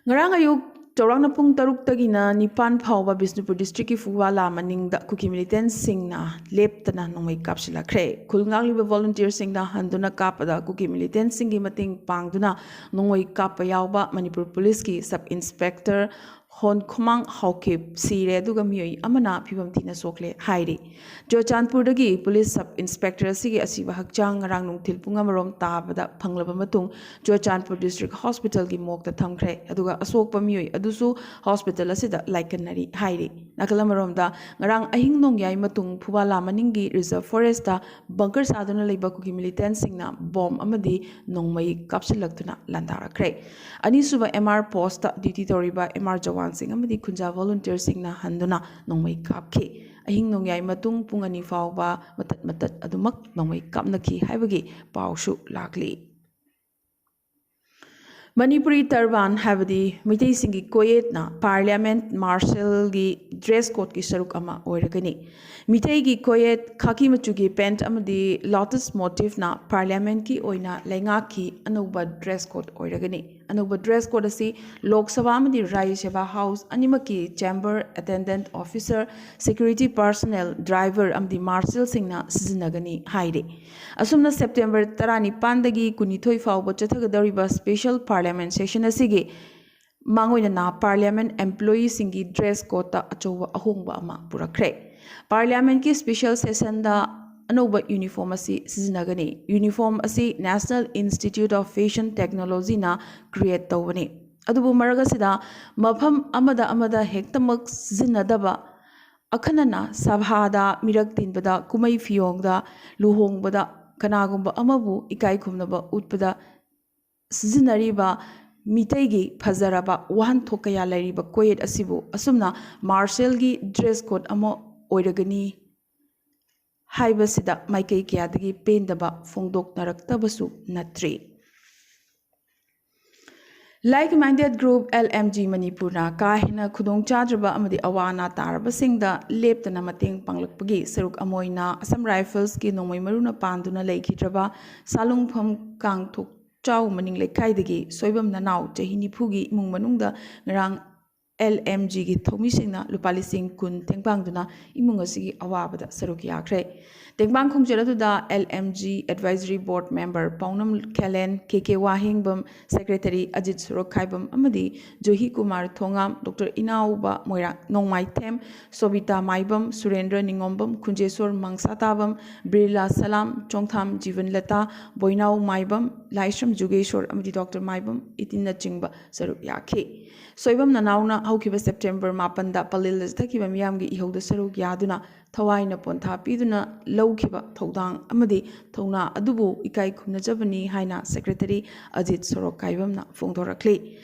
ꯉꯔꯥꯡ ꯑꯌꯨꯛ ꯆꯥꯎꯔꯥꯛꯅ ꯄꯨꯡ ꯇꯔꯨꯛꯇꯒꯤꯅ ꯅꯤꯄꯥꯟ ꯐꯥꯎꯕ ꯕꯤꯁꯅꯨꯄꯨꯔ ꯗꯤꯁꯇ꯭ꯔꯤꯛꯀꯤ ꯐꯨꯋꯥꯂꯥ ꯃꯅꯤꯡꯗ ꯀꯨꯀꯤ ꯃꯤꯂꯤꯇꯦꯟꯁꯤꯡꯅ ꯂꯦꯞꯇꯅ ꯅꯣꯡꯃꯩ ꯀꯥꯞꯁꯤꯜꯂꯛꯈ꯭ꯔꯦ꯫ ꯈꯨꯜ ꯉꯥꯛꯂꯤꯕ ꯚꯣꯂꯨꯟꯇꯤꯌꯔꯁꯤꯡꯅ ꯍꯟꯗꯨꯅ ꯀꯥꯞꯄꯗ ꯀꯨꯀꯤ ꯃꯤꯂꯤꯇꯦꯟꯁꯤꯡꯒꯤ ꯃꯇꯦꯡ ꯄꯥꯡꯗꯨꯅ ꯅꯣꯡꯃꯩ ꯀꯥꯞꯄ ꯌꯥꯎꯕ ꯃꯅꯤꯄꯨꯔ ꯄꯨꯂꯤꯁꯀꯤ ꯁꯕ ꯏꯟꯁꯄꯦꯛꯇꯔ ꯍꯣꯟꯈꯣꯃꯥꯡ ꯍꯥꯎꯀꯤꯞ ꯁꯤꯔꯦ, ꯑꯗꯨꯒ ꯃꯤꯑꯣꯏ ꯑꯃꯅ ꯐꯤꯕꯝ ꯊꯤꯅ ꯁꯣꯛꯂꯦ ꯍꯥꯏꯔꯤ꯫ ꯆꯨꯔꯆꯥꯟꯄꯨꯔꯗꯒꯤ ꯄꯨꯂꯤꯁ ꯁꯕ ꯏꯟꯁꯄꯦꯛꯇꯔ ꯑꯁꯤꯒꯤ ꯑꯁꯤꯕ ꯍꯛꯆꯥꯡ ꯉꯔꯥꯡ ꯅꯨꯡꯊꯤꯜ ꯄꯨꯡ ꯑꯃꯔꯣꯝ ꯇꯥꯕꯗ ꯐꯪꯂꯕ ꯃꯇꯨꯡ ꯆꯨꯔꯆꯥꯟꯄꯨꯔ ꯗꯤꯁꯇ꯭ꯔꯤꯛ ꯍꯣꯁꯄꯤꯇꯥꯜꯒꯤ ꯃꯣꯔꯒꯇ ꯊꯝꯈ꯭ꯔꯦ, ꯑꯗꯨꯒ ꯑꯁꯣꯛꯄ ꯃꯤꯑꯣꯏ ꯑꯗꯨꯁꯨ ꯍꯣꯁꯄꯤꯇꯥꯜ ꯑꯁꯤꯗ ꯂꯥꯏꯀꯠꯅꯔꯤ ꯍꯥꯏꯔꯤ꯫ ꯅꯥꯀꯜ ꯑꯃꯔꯣꯝꯗ, ꯉꯔꯥꯡ ꯑꯍꯤꯡ ꯅꯣꯡꯌꯥꯏ ꯃꯇꯨꯡ ꯐꯨꯕꯥꯂꯥ ꯃꯅꯤꯡꯒꯤ ꯔꯤꯖꯔꯚ ꯐꯣꯔꯦꯁꯇ ꯕꯪꯀꯔ ꯁꯥꯗꯨꯅ ꯂꯩꯕ ꯀꯨꯀꯤ ꯃꯤꯂꯤꯇꯦꯟꯁꯤꯡꯅ ꯕꯣꯝ ꯑꯃꯗꯤ ꯅꯣꯡꯃꯩ ꯀꯥꯞꯁꯤꯜꯂꯛꯇꯨꯅ ꯂꯥꯟꯗꯥꯔꯛꯈ꯭ꯔꯦ꯫ ꯑꯅꯤꯁꯨꯕ ꯑꯦꯝ ꯑꯥꯔ ꯄꯣꯁꯇ ꯗ꯭ꯌꯨꯇꯤ ꯇꯧꯔꯤꯕ ꯑꯦꯝ ꯑꯥꯔ ꯖꯋꯥꯟꯁꯤꯡ ꯑꯃꯗꯤ ꯈꯨꯟꯖꯥ ꯚꯣꯂꯨꯟꯇꯤꯌꯔꯁꯤꯡꯅ ꯍꯟꯗꯨꯅ ꯅꯣꯡꯃꯩ ꯀꯥꯞꯈꯤ꯫ ꯑꯍꯤꯡ ꯅꯣꯡꯌꯥꯏ ꯃꯇꯨꯡ ꯄꯨꯡ ꯑꯅꯤ ꯐꯥꯎꯕ ꯃꯇꯠ ꯃꯇꯠ ꯑꯗꯨꯃꯛ ꯅꯣꯡꯃꯩ ꯀꯥꯞꯅꯈꯤ ꯍꯥꯏꯕꯒꯤ ꯄꯥꯎꯁꯨ ꯂꯥꯛꯂꯤ꯫ ꯃꯅꯤꯄꯨꯔꯤ ꯇꯔꯕꯥꯟ ꯍꯥꯏꯕꯗꯤ ꯃꯤꯇꯩꯁꯤꯡꯒꯤ ꯀꯣꯌꯦꯠꯅ ꯄꯥꯔꯂꯤꯌꯥꯃꯦꯟꯠ ꯃꯥꯔꯁꯦꯜꯒꯤ ꯗ꯭ꯔꯦꯁ ꯀꯣꯗꯀꯤ ꯁꯔꯨꯛ ꯑꯃ ꯑꯣꯏꯔꯒꯅꯤ꯫ ꯃꯤꯇꯩꯒꯤ ꯀꯣꯌꯦꯠ ꯈꯥꯀꯤ ꯃꯆꯨꯒꯤ ꯄꯦꯟꯠ ꯑꯃꯗꯤ ꯂꯣꯇꯁ ꯃꯣꯇꯤꯐꯅ ꯄꯥꯔꯂꯤꯌꯥꯃꯦꯟꯠꯀꯤ ꯑꯣꯏꯅ ꯂꯩꯉꯥꯛꯀꯤ ꯑꯅꯧꯕ ꯗ꯭ꯔꯦꯁ ꯀꯣꯗ ꯑꯣꯏꯔꯒꯅꯤ꯫ ꯑꯅꯧꯕ ꯗ꯭ꯔꯦꯁ ꯀꯣꯗ ꯑꯁꯤ ꯂꯣꯛ ꯁꯚꯥ ꯑꯃꯗꯤ ꯔꯥꯖ꯭ꯌ ꯁꯚꯥ ꯍꯥꯎꯁ ꯑꯅꯤꯃꯛꯀꯤ chamber attendant officer, security personnel, driver ꯑꯃꯗꯤ ꯃꯥꯔꯁꯦꯜꯁꯤꯡꯅ ꯁꯤꯖꯤꯟꯅꯒꯅꯤ ꯍꯥꯏꯔꯤ꯫ ꯑꯁꯨꯝꯅ ꯁꯦꯞꯇꯦꯝꯕꯔ ꯇꯔꯥꯅꯤꯄꯥꯟꯗꯒꯤ ꯀꯨꯟꯅꯤꯊꯣꯏ ꯐꯥꯎꯕ ꯆꯠꯊꯒꯗꯧꯔꯤꯕ ꯁ꯭ꯄꯦꯁꯦꯜ ꯄꯥꯔꯂꯤꯌꯥꯃꯦꯟꯠ ꯁꯦꯁꯟ ꯑꯁꯤꯒꯤ ꯃꯥꯡꯑꯣꯏꯅꯅ ꯄꯥꯔꯂꯤꯌꯥꯃꯦꯟꯠ ꯑꯦꯝꯄ꯭ꯂꯣꯌꯤꯁꯤꯡꯒꯤ ꯗ꯭ꯔꯦꯁ ꯀꯣꯗꯇ ꯑꯆꯧꯕ ꯑꯍꯣꯡꯕ ꯑꯃ ꯄꯨꯔꯛꯈ꯭ꯔꯦ꯫ ꯄꯥꯔꯂꯤꯌꯥꯃꯦꯟꯠꯀꯤ ꯁ꯭ꯄꯦꯁꯦꯜ ꯁꯦꯁꯟꯗ ꯑꯅꯧꯕ ꯌꯨꯅꯤꯐꯣꯔꯝ ꯑꯁꯤ ꯁꯤꯖꯤꯟꯅꯒꯅꯤ꯫ ꯌꯨꯅꯤꯐꯣꯔꯝ ꯑꯁꯤ National Institute of Fashion Technologyꯅ ꯀ꯭ꯔꯤꯌꯦꯠ ꯇꯧꯕꯅꯤ꯫ ꯑꯗꯨꯕꯨ ꯃꯔꯛ ꯑꯁꯤꯗ ꯃꯐꯝ ꯑꯃꯗ ꯑꯃꯗ ꯍꯦꯛꯇꯃꯛ ꯁꯤꯖꯤꯟꯅꯗꯕ, ꯑꯈꯟꯅꯅ ꯁꯚꯥꯗ, ꯃꯤꯔꯛ ꯇꯤꯟꯕꯗ, ꯀꯨꯝꯍꯩ ꯐꯤꯌꯣꯡꯗ, ꯂꯨꯍꯣꯡꯕꯗ ꯀꯅꯥꯒꯨꯝꯕ ꯑꯃꯕꯨ ꯏꯀꯥꯏ ꯈꯨꯝꯅꯕ ꯎꯠꯄꯗ ꯁꯤꯖꯤꯟꯅꯔꯤꯕ ꯃꯤꯇꯩꯒꯤ ꯐꯖꯔꯕ ꯋꯥꯍꯟꯊꯣꯛ ꯀꯌꯥ ꯂꯩꯔꯤꯕ ꯀꯣꯌꯦꯠ ꯑꯁꯤꯕꯨ ꯑꯁꯨꯝꯅ ꯃꯥꯔꯁꯦꯜꯒꯤ ꯗ꯭ꯔꯦꯁ ꯀꯣꯗ ꯑꯃ ꯑꯣꯏꯔꯒꯅꯤ ꯍꯥꯏꯕꯁꯤꯗ ꯃꯥꯏꯀꯩ ꯀꯌꯥꯗꯒꯤ ꯄꯦꯟꯗꯕ ꯐꯣꯡꯗꯣꯛꯅꯔꯛꯇꯕꯁꯨ ꯅꯠꯇ꯭ꯔꯤ꯫ Like Minded Group, L M G ꯃꯅꯤꯄꯨꯔꯅ ꯀꯥ ꯍꯦꯟꯅ ꯈꯨꯗꯣꯡꯆꯥꯗ꯭ꯔꯕ ꯑꯃꯗꯤ ꯑꯋꯥ ꯑꯅꯥ ꯇꯥꯔꯕꯁꯤꯡꯗ ꯂꯦꯞꯇꯅ ꯃꯇꯦꯡ ꯄꯥꯡꯂꯛꯄꯒꯤ ꯁꯔꯨꯛ ꯑꯃ ꯑꯣꯏꯅ ꯑꯁꯥꯝ ꯔꯥꯏꯐꯜꯁꯀꯤ ꯅꯣꯡꯃꯩ ꯃꯔꯨꯅ ꯄꯥꯟꯗꯨꯅ ꯂꯩꯈꯤꯗ꯭ꯔꯕ ꯁꯥꯂꯨꯡꯐꯝ ꯀꯥꯡꯊꯣꯛꯆꯥꯎ ꯃꯅꯤꯡ ꯂꯩꯀꯥꯏꯗꯒꯤ ꯁꯣꯏꯕꯝ ꯅꯅꯥꯎ ꯆꯍꯤ ꯅꯤꯐꯨꯒꯤ ꯏꯃꯨꯡ ꯃꯅꯨꯡꯗ ꯉꯔꯥꯡ L M Gꯒꯤ ꯊꯧꯃꯤꯁꯤꯡꯅ ꯂꯨꯄꯥ ꯂꯤꯁꯤꯡ ꯀꯨꯟ ꯇꯦꯡꯕꯥꯡꯗꯨꯅ ꯏꯃꯨꯡ ꯑꯁꯤꯒꯤ ꯑꯋꯥꯕꯗ ꯁꯔꯨꯛ ꯌꯥꯈ꯭ꯔꯦ꯫ ꯇꯦꯡꯕꯥꯡ ꯈꯣꯡꯆꯠ ꯑꯗꯨꯗ L M G Advisory Board Member ꯄꯥꯎꯅꯝ ꯈꯦꯂꯦꯟ, K K ꯋꯥꯍꯦꯡꯕꯝ, Secretary ꯑꯖꯤꯠ ꯁꯣꯔꯣꯛꯈꯥꯏꯕꯝ ꯑꯃꯗꯤ ꯖꯣꯍꯤ ꯀꯨꯃꯥꯔ ꯊꯣꯉꯥꯝ, Doctor ꯏꯅꯥꯎꯕ ꯃꯣꯏꯔꯥꯡ ꯅꯣꯡꯃꯥꯏꯊꯦꯝ, ꯁꯣꯕꯤꯇꯥ ꯃꯥꯏꯕꯝ, ꯁꯨꯔꯦꯟꯗ꯭ꯔ ꯅꯤꯉꯣꯝꯕꯝ, ꯈꯨꯟꯖꯦꯁꯣꯔ ꯃꯪꯁꯥꯇꯥꯕꯝ, ꯕꯤꯔꯂꯥ ꯁꯂꯥꯝ, ꯆꯣꯡꯊꯥꯝ ꯖꯤꯕꯟꯂꯇꯥ, ꯕꯣꯏꯅꯥꯎ ꯃꯥꯏꯕꯝ, ꯂꯥꯏꯁ꯭ꯔꯝ ꯖꯨꯒꯦꯁꯣꯔ ꯑꯃꯗꯤ Doctor ꯃꯥꯏꯕꯝ ꯏꯇꯤꯟꯅꯆꯤꯡꯕ ꯁꯔꯨꯛ ꯌꯥꯈꯤ꯫ ꯁꯣꯏꯕꯝ ꯅꯅꯥꯎꯅ ꯍꯧꯈꯤꯕ ꯁꯦꯞꯇꯦꯝꯕꯔ ꯃꯥꯄꯟꯗ ꯄꯂꯦꯜꯗ ꯆꯠꯊꯈꯤꯕ ꯃꯤꯌꯥꯝꯒꯤ ꯏꯍꯧꯗ ꯁꯔꯨꯛ ꯌꯥꯗꯨꯅ ꯊꯋꯥꯏꯅ ꯄꯣꯟꯊꯥ ꯄꯤꯗꯨꯅ ꯂꯧꯈꯤꯕ ꯊꯧꯗꯥꯡ ꯑꯃꯗꯤ ꯊꯧꯅꯥ ꯑꯗꯨꯕꯨ ꯏꯀꯥꯏ ꯈꯨꯝꯅꯖꯕꯅꯤ ꯍꯥꯏꯅ ꯁꯦꯀ꯭ꯔꯦꯇꯔꯤ ꯑꯖꯤꯠ ꯁꯣꯔꯣꯛꯀꯥꯏꯕꯝꯅ ꯐꯣꯡꯗꯣꯔꯛꯂꯤ꯫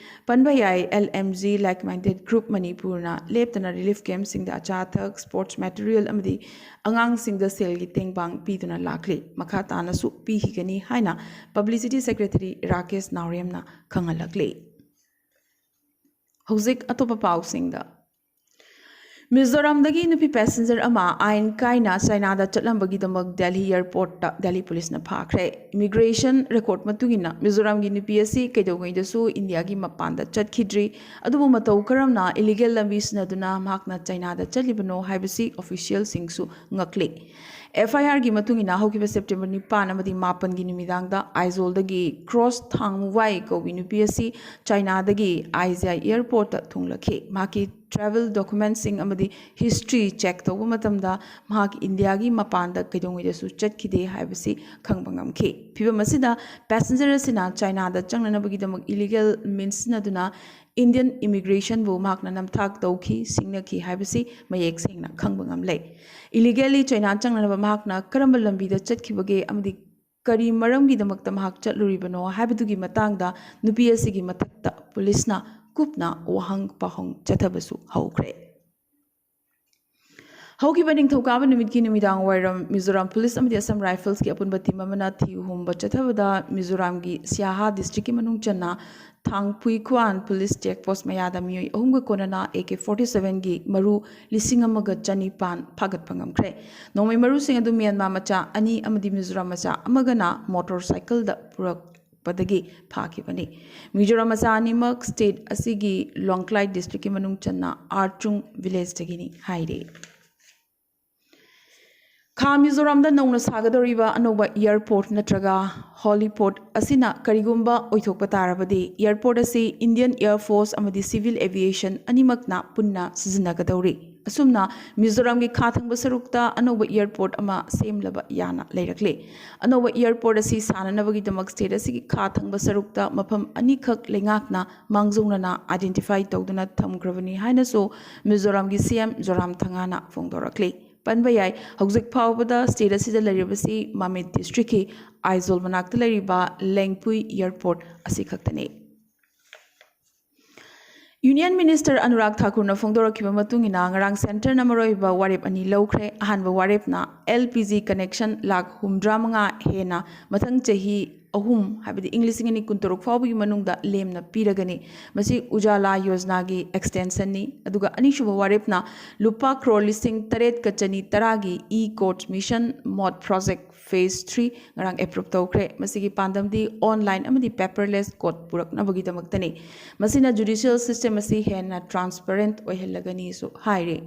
ꯄꯟꯕ ꯌꯥꯏ, L M G Like Minded Group ꯃꯅꯤꯄꯨꯔꯅ ꯂꯦꯞꯇꯅ ꯔꯤꯂꯤꯐ ꯀꯦꯝꯞꯁꯤꯡꯗ ꯑꯆꯥ ꯑꯊꯛ, ꯁ꯭ꯄꯣꯔꯠꯁ ꯃꯦꯇꯔꯤꯌꯦꯜ ꯑꯃꯗꯤ ꯑꯉꯥꯡꯁꯤꯡꯗ ꯁꯦꯜꯒꯤ ꯇꯦꯡꯕꯥꯡ ꯄꯤꯗꯨꯅ ꯂꯥꯛꯂꯤ꯫ ꯃꯈꯥ ꯇꯥꯅꯁꯨ ꯄꯤꯈꯤꯒꯅꯤ ꯍꯥꯏꯅ ꯄꯕ꯭ꯂꯤꯁꯤꯇꯤ ꯁꯦꯀ꯭ꯔꯦꯇꯔꯤ ꯔꯥꯀꯦꯁ ꯅꯥꯎꯔꯦꯝꯅ ꯈꯪꯍꯜꯂꯛꯂꯤ꯫ ꯍꯧꯖꯤꯛ ꯑꯇꯣꯞꯄ ꯄꯥꯎꯁꯤꯡꯗ꯫ ꯃꯤꯖꯣꯔꯥꯝꯗꯒꯤ ꯅꯨꯄꯤ ꯄꯦꯁꯦꯟꯖꯔ ꯑꯃ ꯑꯥꯏꯟ ꯀꯥꯏꯅ ꯆꯥꯏꯅꯥꯗ ꯆꯠꯂꯝꯕꯒꯤꯗꯃꯛ ꯗꯦꯜꯍꯤ ꯑꯦꯌꯔꯄꯣꯔꯠꯇ ꯗꯦꯜꯍꯤ ꯄꯨꯂꯤꯁꯅ ꯐꯥꯈ꯭ꯔꯦ꯫ ꯏꯃꯤꯒ꯭ꯔꯦꯁꯟ ꯔꯦꯀꯣꯔꯗ ꯃꯇꯨꯡ ꯏꯟꯅ, ꯃꯤꯖꯣꯔꯥꯝꯒꯤ ꯅꯨꯄꯤ ꯑꯁꯤ ꯀꯩꯗꯧꯉꯩꯗꯁꯨ ꯏꯟꯗꯤꯌꯥꯒꯤ ꯃꯄꯥꯟꯗ ꯆꯠꯈꯤꯗ꯭ꯔꯤ, ꯑꯗꯨꯕꯨ ꯃꯇꯧ ꯀꯔꯝꯅ ꯏꯂꯤꯒꯦꯜ ꯂꯝꯕꯤ ꯁꯤꯖꯤꯟꯅꯗꯨꯅ ꯃꯍꯥꯛꯅ ꯆꯥꯏꯅꯥꯗ ꯆꯠꯂꯤꯕꯅꯣ ꯍꯥꯏꯕꯁꯤ ꯑꯣꯐꯤꯁꯤꯌꯦꯜꯁꯤꯡꯁꯨ ꯉꯛꯂꯤ꯫ ꯑꯦꯐ ꯑꯥꯏ ꯑꯥꯔꯒꯤ ꯃꯇꯨꯡ ꯏꯟꯅ, ꯍꯧꯈꯤꯕ ꯁꯦꯞꯇꯦꯝꯕꯔ ꯅꯤꯄꯥꯟ ꯑꯃꯗꯤ ꯃꯥꯄꯟꯒꯤ ꯅꯨꯃꯤꯗꯥꯡꯗ ꯑꯥꯏꯖꯣꯜꯗꯒꯤ ꯀ꯭ꯔꯣꯁ ꯊꯥꯡꯃꯨꯋꯥꯏ ꯀꯧꯕꯤ ꯅꯨꯄꯤ ꯑꯁꯤ ꯆꯥꯏꯅꯥꯗꯒꯤ ꯑꯥꯏ ꯖꯤ ꯑꯥꯏ ꯑꯦꯌꯔꯄꯣꯔꯠꯇ ꯊꯨꯡꯂꯛꯈꯤ꯫ ꯃꯍꯥꯛꯀꯤ ꯇ꯭ꯔꯥꯚꯦꯜ ꯗꯣꯀꯨꯃꯦꯟꯠꯁꯤꯡ ꯑꯃꯗꯤ ꯍꯤꯁꯇ꯭ꯔꯤ ꯆꯦꯛ ꯇꯧꯕ ꯃꯇꯝꯗ ꯃꯍꯥꯛ ꯏꯟꯗꯤꯌꯥꯒꯤ ꯃꯄꯥꯟꯗ ꯀꯩꯗꯧꯉꯩꯗꯁꯨ ꯆꯠꯈꯤꯗꯦ ꯍꯥꯏꯕꯁꯤ ꯈꯪꯕ ꯉꯝꯈꯤ꯫ ꯐꯤꯚꯝ ꯑꯁꯤꯗ ꯄꯦꯁꯦꯟꯖꯔ ꯑꯁꯤꯅ ꯆꯥꯏꯅꯥꯗ ꯆꯪꯅꯅꯕꯒꯤꯗꯃꯛ ꯏꯂꯤꯒꯦꯜ ꯃꯤꯟꯁ ꯁꯤꯖꯤꯟꯅꯗꯨꯅ ꯏꯟꯗꯤꯌꯟ ꯏꯃꯤꯒ꯭ꯔꯦꯁꯟꯕꯨ ꯃꯍꯥꯛꯅ ꯅꯝꯊꯥꯛ ꯇꯧꯈꯤ, ꯁꯤꯡꯅꯈꯤ ꯍꯥꯏꯕꯁꯤ ꯃꯌꯦꯛ ꯁꯦꯡꯅ ꯈꯪꯕ ꯉꯝꯂꯦ꯫ ꯏꯂꯤꯒꯦꯜꯂꯤ ꯆꯥꯏꯅꯥ ꯆꯪꯅꯅꯕ ꯃꯍꯥꯛꯅ ꯀꯔꯝꯕ ꯂꯝꯕꯤꯗ ꯆꯠꯈꯤꯕꯒꯦ ꯑꯃꯗꯤ ꯀꯔꯤ ꯃꯔꯝꯒꯤꯗꯃꯛꯇ ꯃꯍꯥꯛ ꯆꯠꯂꯨꯔꯤꯕꯅꯣ ꯍꯥꯏꯕꯗꯨꯒꯤ ꯃꯇꯥꯡꯗ ꯅꯨꯄꯤ ꯑꯁꯤꯒꯤ ꯃꯊꯛꯇ ꯄꯨꯂꯤꯁꯅ ꯀꯨꯞꯅ ꯋꯥꯍꯪ ꯄꯥꯎꯍꯪ ꯆꯠꯊꯕꯁꯨ ꯍꯧꯈ꯭ꯔꯦ꯫ ꯍꯧꯈꯤꯕ ꯅꯤꯡꯊꯧꯀꯥꯕ ꯅꯨꯃꯤꯠꯀꯤ ꯅꯨꯃꯤꯗꯥꯡ ꯋꯥꯏꯔꯝ ꯃꯤꯖꯣꯔꯥꯝ ꯄꯨꯂꯤꯁ ꯑꯃꯗꯤ ꯑꯁꯥꯝ ꯔꯥꯏꯐꯜꯁꯀꯤ ꯑꯄꯨꯟꯕ ꯇꯤꯝ ꯑꯃꯅ ꯊꯤꯍꯨꯝꯕ ꯆꯠꯊꯕꯗ ꯃꯤꯖꯣꯔꯥꯝꯒꯤ ꯁꯤꯌꯥꯍꯥ ꯗꯤꯁꯇ꯭ꯔꯤꯛꯀꯤ ꯃꯅꯨꯡ ꯆꯟꯅ ꯊꯥꯡꯄꯨꯏꯈ꯭ꯋꯥꯟ ꯄꯨꯂꯤꯁ ꯆꯦꯛ ꯄꯣꯁ ꯃꯌꯥꯗ ꯃꯤꯑꯣꯏ ꯑꯍꯨꯝꯒ ꯀꯣꯟꯅꯅ ꯑꯦ ꯀꯦ ꯐꯣꯔꯇꯤ ꯁꯚꯦꯟꯒꯤ ꯃꯔꯨ ꯂꯤꯁꯤꯡ ꯑꯃꯒ ꯆꯅꯤꯄꯥꯟ ꯐꯥꯒꯠꯄ ꯉꯝꯈ꯭ꯔꯦ꯫ ꯅꯣꯡꯃꯩ ꯃꯔꯨꯁꯤꯡ ꯑꯗꯨ ꯃ꯭ꯌꯥꯟꯃꯥꯔ ꯃꯆꯥ ꯑꯅꯤ ꯑꯃꯗꯤ ꯃꯤꯖꯣꯔꯥꯝ ꯃꯆꯥ ꯑꯃꯒꯅ ꯃꯣꯇꯣꯔ ꯁꯥꯏꯀꯜꯗ ꯄꯨꯔꯛꯄꯗꯒꯤ ꯐꯥꯈꯤꯕꯅꯤ꯫ ꯃꯤꯖꯣꯔꯥꯝ ꯃꯆꯥ ꯑꯅꯤꯃꯛ ꯁ꯭ꯇꯦꯠ ꯑꯁꯤꯒꯤ ꯂꯣꯡꯀ꯭ꯂꯥꯏ ꯗꯤꯁꯇ꯭ꯔꯤꯛꯀꯤ ꯃꯅꯨꯡ ꯆꯟꯅ ꯑꯥꯔꯆꯨꯡ ꯚꯤꯂꯦꯖꯇꯒꯤꯅꯤ ꯍꯥꯏꯔꯤ꯫ ꯈꯥ ꯃꯤꯖꯣꯔꯥꯝꯗ ꯅꯧꯅ ꯁꯥꯒꯗꯧꯔꯤꯕ ꯑꯅꯧꯕ ꯑꯦꯌꯔꯄꯣꯔꯠ ꯅꯠꯇ꯭ꯔꯒ ꯍꯣꯂꯤꯄꯣꯔꯠ ꯑꯁꯤꯅ ꯀꯔꯤꯒꯨꯝꯕ ꯑꯣꯏꯊꯣꯛꯄ ꯇꯥꯔꯕꯗꯤ, ꯑꯦꯌꯔꯄꯣꯔꯠ ꯑꯁꯤ ꯏꯟꯗꯤꯌꯟ ꯑꯦꯌꯔ ꯐꯣꯔꯁ ꯑꯃꯗꯤ ꯁꯤꯚꯤꯜ ꯑꯦꯚꯤꯌꯦꯁꯟ ꯑꯅꯤꯃꯛꯅ ꯄꯨꯟꯅ ꯁꯤꯖꯤꯟꯅꯒꯗꯧꯔꯤ꯫ ꯑꯁꯨꯝꯅ ꯃꯤꯖꯣꯔꯥꯝꯒꯤ ꯈꯥ ꯊꯪꯕ ꯁꯔꯨꯛꯇ ꯑꯅꯧꯕ airport ꯑꯃ ꯁꯦꯝꯂꯕ ꯌꯥꯅ ꯂꯩꯔꯛꯂꯤ꯫ ꯑꯅꯧꯕ airport ꯑꯁꯤ ꯁꯥꯅꯅꯕꯒꯤꯗꯃꯛ state ꯑꯁꯤꯒꯤ ꯈꯥ ꯊꯪꯕ ꯁꯔꯨꯛꯇ ꯃꯐꯝ ꯑꯅꯤꯈꯛ ꯂꯩꯉꯥꯛꯅ ꯃꯥꯡꯖꯧꯅꯅ identify ꯇꯧꯗꯨꯅ ꯊꯝꯈ꯭ꯔꯕꯅꯤ ꯍꯥꯏꯅꯁꯨ ꯃꯤꯖꯣꯔꯥꯝꯒꯤ C M ꯖꯣꯔꯥꯝ ꯊꯪꯉꯥꯅ ꯐꯣꯡꯗꯣꯔꯛꯂꯤ꯫ ꯄꯟꯕ ꯌꯥꯏ, ꯍꯧꯖꯤꯛ ꯐꯥꯎꯕꯗ state ꯑꯁꯤꯗ ꯂꯩꯔꯤꯕꯁꯤ ꯃꯥꯃꯤꯠ districtꯀꯤ ꯑꯥꯏꯖꯣꯜ ꯃꯅꯥꯛꯇ ꯂꯩꯔꯤꯕ ꯂꯦꯡꯄꯨꯏ airport ꯑꯁꯤ ꯈꯛꯇꯅꯤ꯫ Union Minister ꯑꯅꯨꯔꯥꯒ ꯊꯥꯀꯨꯔꯅ ꯐꯣꯡꯗꯣꯔꯛꯈꯤꯕ ꯃꯇꯨꯡ ꯏꯟꯅ, ꯉꯔꯥꯡ centreꯅ ꯃꯔꯨꯑꯣꯏꯕ ꯋꯥꯔꯦꯞ ꯑꯅꯤ ꯂꯧꯈ꯭ꯔꯦ꯫ ꯑꯍꯥꯟꯕ ꯋꯥꯔꯦꯞꯅ L P G connection lakh ꯍꯨꯝꯗ꯭ꯔꯥ ꯃꯉꯥ ꯍꯦꯟꯅ ꯃꯊꯪ ꯆꯍꯤ ꯑꯍꯨꯝ, ꯍꯥꯏꯕꯗꯤ ꯏꯪ ꯂꯤꯁꯤꯡ ꯑꯅꯤ ꯀꯨꯟꯇꯔꯨꯛ ꯐꯥꯎꯕꯒꯤ ꯃꯅꯨꯡꯗ ꯂꯦꯝꯅ ꯄꯤꯔꯒꯅꯤ꯫ ꯃꯁꯤ ꯎꯖꯥꯂꯥ ꯌꯣꯖꯅꯥꯒꯤ extensionꯅꯤ꯫ ꯑꯗꯨꯒ ꯑꯅꯤꯁꯨꯕ ꯋꯥꯔꯦꯞꯅ ꯂꯨꯄꯥ ꯀ꯭ꯔꯣꯔ ꯂꯤꯁꯤꯡ ꯇꯔꯦꯠꯀ ꯆꯅꯤ ꯇꯔꯥꯒꯤ e-court mission mode project phase three ꯉꯔꯥꯡ approve ꯇꯧꯈ꯭ꯔꯦ꯫ ꯃꯁꯤꯒꯤ ꯄꯥꯟꯗꯝꯗꯤ online ꯑꯃꯗꯤ paperless court ꯄꯨꯔꯛꯅꯕꯒꯤꯗꯃꯛꯇꯅꯤ꯫ ꯃꯁꯤꯅ judicial system ꯑꯁꯤ ꯍꯦꯟꯅ transparent ꯑꯣꯏꯍꯜꯂꯒꯅꯤꯁꯨ ꯍꯥꯏꯔꯤ꯫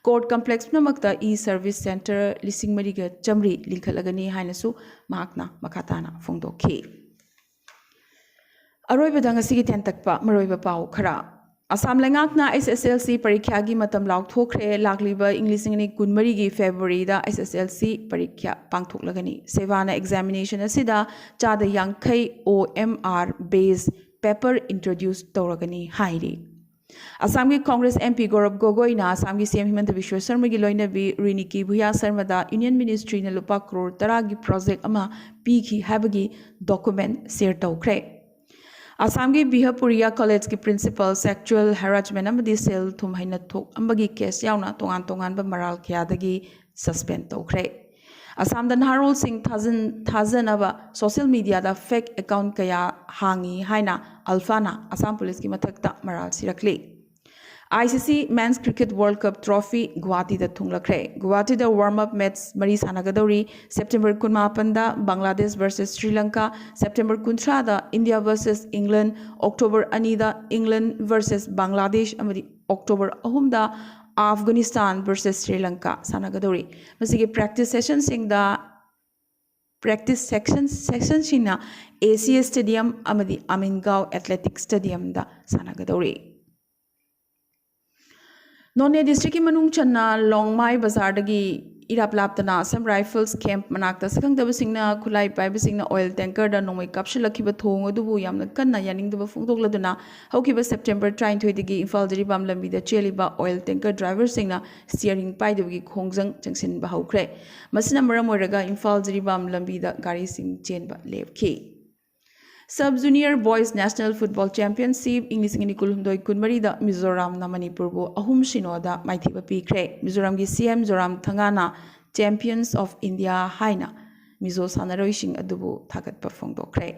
Court complex ꯄꯨꯝꯅꯃꯛꯇ e-service centre ꯂꯤꯁꯤꯡ ꯃꯔꯤꯒ ꯆꯥꯃꯔꯤ ꯂꯤꯡꯈꯠꯂꯒꯅꯤ ꯍꯥꯏꯅꯁꯨ ꯃꯍꯥꯛꯅ ꯃꯈꯥ ꯇꯥꯅ ꯐꯣꯡꯗꯣꯛꯈꯤ꯫ ꯑꯔꯣꯏꯕꯗ ꯉꯁꯤꯒꯤ ꯇꯦꯟꯇꯛꯄ ꯃꯔꯨꯑꯣꯏꯕ ꯄꯥꯎ ꯈꯔ꯫ ꯑꯁꯥꯝ ꯂꯩꯉꯥꯛꯅ H S L C ꯄꯔꯤꯈ꯭ꯌꯥꯒꯤ ꯃꯇꯝ ꯂꯥꯎꯊꯣꯛꯈ꯭ꯔꯦ꯫ ꯂꯥꯛꯂꯤꯕ ꯏꯪ ꯂꯤꯁꯤꯡ ꯑꯅꯤ ꯀꯨꯟꯃꯔꯤꯒꯤ Februaryꯗ H S L C ꯄꯔꯤꯈ꯭ꯌꯥ ꯄꯥꯡꯊꯣꯛꯂꯒꯅꯤ꯫ ꯁꯦꯕꯥꯅ examination ꯑꯁꯤꯗ ꯆꯥꯗ ꯌꯥꯡꯈꯩ O M R base paper introduce ꯇꯧꯔꯒꯅꯤ ꯍꯥꯏꯔꯤ꯫ ꯑꯁꯥꯝꯒꯤ Congress M P ꯒꯧꯔꯕ ꯒꯣꯒꯣꯏꯅ ꯑꯁꯥꯝꯒꯤ C M ꯍꯤꯃꯟꯇ ꯕꯤꯁ꯭ꯋ ꯁꯔꯃꯒꯤ ꯂꯣꯏꯅꯕꯤ ꯔꯤꯅꯤꯀꯤ ꯚꯨꯌꯥ ꯁꯔꯃꯗ Union Ministryꯅ ꯂꯨꯄꯥ ꯀ꯭ꯔꯣꯔ ꯇꯔꯥꯒꯤ project ꯑꯃ ꯄꯤꯈꯤ ꯍꯥꯏꯕꯒꯤ document share ꯇꯧꯈ꯭ꯔꯦ꯫ ꯑꯁꯥꯝꯒꯤ ꯕꯤꯍꯄꯨꯔꯤꯌꯥ Collegeꯀꯤ principal sexual harassment ꯑꯃꯗꯤ ꯁꯦꯜ ꯊꯨꯝ ꯍꯩꯅ ꯊꯣꯛꯑꯝꯕꯒꯤ case ꯌꯥꯎꯅ ꯇꯣꯉꯥꯟ ꯇꯣꯉꯥꯟꯕ ꯃꯔꯥꯜ ꯀꯌꯥꯗꯒꯤ suspend ꯇꯧꯈ꯭ꯔꯦ꯫ ꯑꯁꯥꯝꯗ ꯅꯍꯥꯔꯣꯜꯁꯤꯡ ꯊꯥꯖꯟ-, ꯊꯥꯖꯅꯕ social mediaꯗ fake account ꯀꯌꯥ ꯍꯥꯡꯉꯤ ꯍꯥꯏꯅ ꯑꯜꯐꯥꯅ ꯑꯁꯥꯝ ꯄꯨꯂꯤꯁꯀꯤ ꯃꯊꯛꯇ ꯃꯔꯥꯜ ꯁꯤꯔꯛꯂꯤ꯫ I C C Men's Cricket World Cup Trophy ꯒꯨꯋꯥꯍꯥꯇꯤꯗ ꯊꯨꯡꯂꯈ꯭ꯔꯦ꯫ ꯒꯨꯋꯥꯍꯥꯇꯤꯗ warm up match ꯃꯔꯤ ꯁꯥꯟꯅꯒꯗꯧꯔꯤ꯫ September ꯀꯨꯟꯃꯥꯄꯟꯗ Bangladesh versus Shri Lanka, September ꯀꯨꯟꯊ꯭ꯔꯥꯗ India versus England, October ꯑꯅꯤꯗ England versus ꯕꯪꯒ꯭ꯂꯥꯗꯦꯁ ꯑꯃꯗꯤ October ꯑꯍꯨꯝꯗ Afghanistan versus ꯁ꯭ꯔꯤ ꯂꯪꯀꯥ ꯁꯥꯟꯅꯒꯗꯧꯔꯤ꯫ ꯃꯁꯤꯒꯤ practice sessionꯁꯤꯡꯗ, practice section, sectionꯁꯤꯡꯅ A C S Stadium ꯑꯃꯗꯤ ꯑꯃꯤꯟꯒꯥꯎ Athletic Stadiumꯗ ꯁꯥꯟꯅꯒꯗꯧꯔꯤ꯫ ꯅꯣꯅꯦ ꯗꯤꯁꯇ꯭ꯔꯤꯛꯀꯤ ꯃꯅꯨꯡ ꯆꯟꯅ ꯂꯣꯡꯃꯥꯏ ꯕꯖꯥꯔꯗꯒꯤ ꯏꯔꯥꯞ ꯂꯥꯞꯇꯅ ꯑꯁꯝ rifles camp ꯃꯅꯥꯛꯇ ꯁꯛꯈꯪꯗꯕꯁꯤꯡꯅ ꯈꯨꯠꯂꯥꯏ ꯄꯥꯏꯕꯁꯤꯡꯅ ꯑꯣꯏꯜ ꯇꯦꯡꯀꯔꯗ ꯅꯣꯡꯃꯩ ꯀꯥꯞꯁꯤꯜꯂꯛꯈꯤꯕ ꯊꯧꯑꯣꯡ ꯑꯗꯨꯕꯨ ꯌꯥꯝꯅ ꯀꯟꯅ ꯌꯥꯅꯤꯡꯗꯕ ꯐꯣꯡꯗꯣꯛꯂꯗꯨꯅ ꯍꯧꯈꯤꯕ ꯁꯦꯞꯇꯦꯝꯕꯔ ꯇꯔꯥꯅꯤꯊꯣꯏꯗꯒꯤ ꯏꯝꯐꯥꯜ ꯖꯤꯔꯤꯕꯥꯝ ꯂꯝꯕꯤꯗ ꯆꯦꯜꯂꯤꯕ ꯑꯣꯏꯜ ꯇꯦꯡꯀꯔ ꯗ꯭ꯔꯥꯏꯚꯔꯁꯤꯡꯅ ꯁ꯭ꯇꯤꯌꯔꯤꯡ ꯄꯥꯏꯗꯕꯒꯤ ꯈꯣꯡꯖꯪ ꯆꯪꯁꯤꯟꯕ ꯍꯧꯈ꯭ꯔꯦ꯫ ꯃꯁꯤꯅ ꯃꯔꯝ ꯑꯣꯏꯔꯒ ꯏꯝꯐꯥꯜ ꯖꯤꯔꯤꯕꯥꯝ ꯂꯝꯕꯤꯗ ꯒꯥꯔꯤꯁꯤꯡ ꯆꯦꯟꯕ ꯂꯦꯞꯈꯤ꯫ Sub junior boys national football championship ꯏꯪ ꯂꯤꯁꯤꯡ ꯑꯅꯤ ꯀꯨꯟꯍꯨꯝꯗꯣꯏ ꯀꯨꯟꯃꯔꯤꯗ ꯃꯤꯖꯣꯔꯥꯝꯅ ꯃꯅꯤꯄꯨꯔꯕꯨ ꯑꯍꯨꯝ ꯁꯤꯅꯣꯗ ꯃꯥꯏꯊꯤꯕ ꯄꯤꯈ꯭ꯔꯦ꯫ ꯃꯤꯖꯣꯔꯥꯝꯒꯤ ꯁꯤ ꯑꯦꯝ ꯖꯣꯔꯥꯝ ꯊꯪꯒꯥꯅ Champions of India ꯍꯥꯏꯅ ꯃꯤꯖꯣ ꯁꯥꯟꯅꯔꯣꯏꯁꯤꯡ ꯑꯗꯨꯕꯨ ꯊꯥꯒꯠꯄ ꯐꯣꯡꯗꯣꯛꯈ꯭ꯔꯦ꯫